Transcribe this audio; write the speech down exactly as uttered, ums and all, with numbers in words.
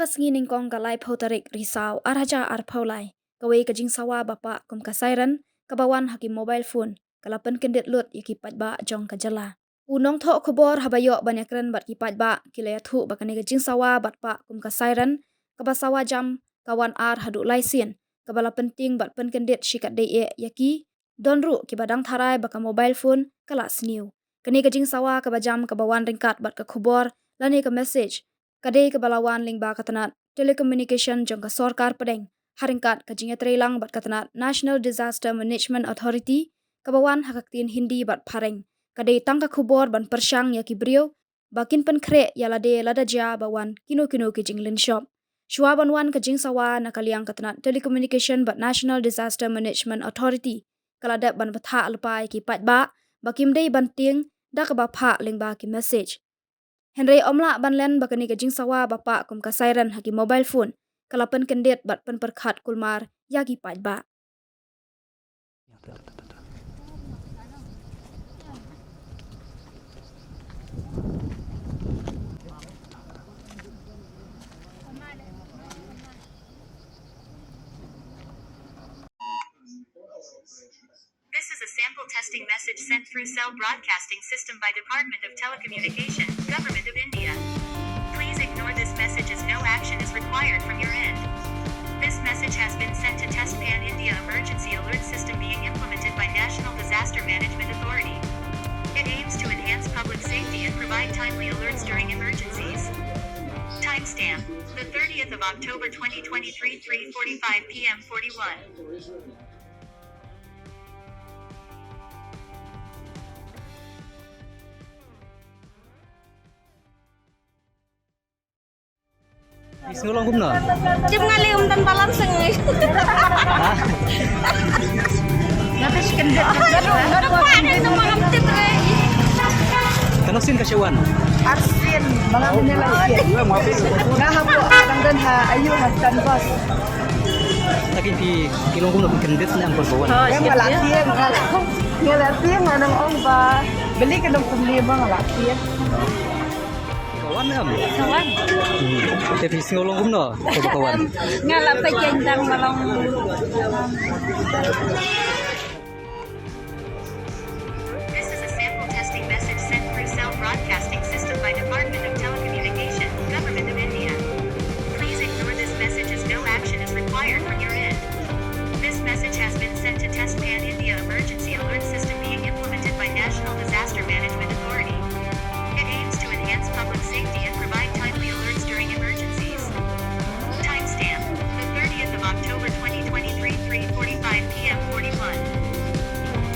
Ka sngi nyngkong ka laiphew tarik Risaw ar hajar arphew lai, kawei ka jingsawa ba pah kum ka siren kaba wan ha ki mobile phone ka la pynkyndit lut ïa ki paidbah jong ka jylla. U nongthoh khubor haba ïoh ban ïakren bad ki paidbah, ki la ïathuh ba kane ka jingsawa ba pah kum ka siren kaba sawa jam ka wan ar haduh lai sien, kaba la pyntieng bad pynkyndit shikatdei eh ïa ki. Don ruh kiba dang tharai ba ka mobile phone ka la sniew. Kane ka jingsawa kaba jam kaba wan ryngkat bad ka khubor lane ka message, ka dei kaba la wan lyngba ka tnat telecommunication jong ka sorkar pdeng, ha ryngkat ka jingïatreilang bad ka tnat National Disaster Management Authority, kaba wan ha ka ktien Hindi bad Phareng. Ka dei tang ka khubor ban pyrshang ïa ki briew ba kin pynkhreh ïa lade lada jia ba wan kino kino ki jinglynshop. Shuwa ban wan ka jingsawa, na ka liang ka tnat telecommunication bad National Disaster Management Authority ka la dep ban bthah lypa ïa ki paidbah ba kim dei ban tieng da kaba phah lyngba ki message. Hynrei ym lah ban len ba kane ka jingsawa ba pah kum ka siren ha ki mobile phone ka la pynkyndit bad pynpyrkhat kulmar ïa ki paidbah. This is a sample testing message sent through Cell Broadcasting System by Department of Telecommunication, Government of India. Please ignore this message as no action is required from your end. This message has been sent to test Pan India Emergency Alert System being implemented by National Disaster Management Authority. It aims to enhance public safety and provide timely alerts during emergencies. Timestamp: the thirtieth of October twenty twenty-three, three forty-five p m forty-one. Phi sngew long kumno? Jim nga leh um tan balam seng. Ha? Nga phi sken det. Nga phi sken det. Katno sien ka shu wan? Ar sien. Balam ne la sien. Nga hapoh dang don ha ayu ha stand bus. Ta ki phi ki long kumno, phi kyndit ne em por ba wan? Nga la tieng, nga la tieng, nga nang ong ba beli ka nong kumne ba nga la tieng. Ka wan em? Ka wan. Hmm. Te phi sngew long kumno? Te ka wan. Nga la peit ïa dang ba long.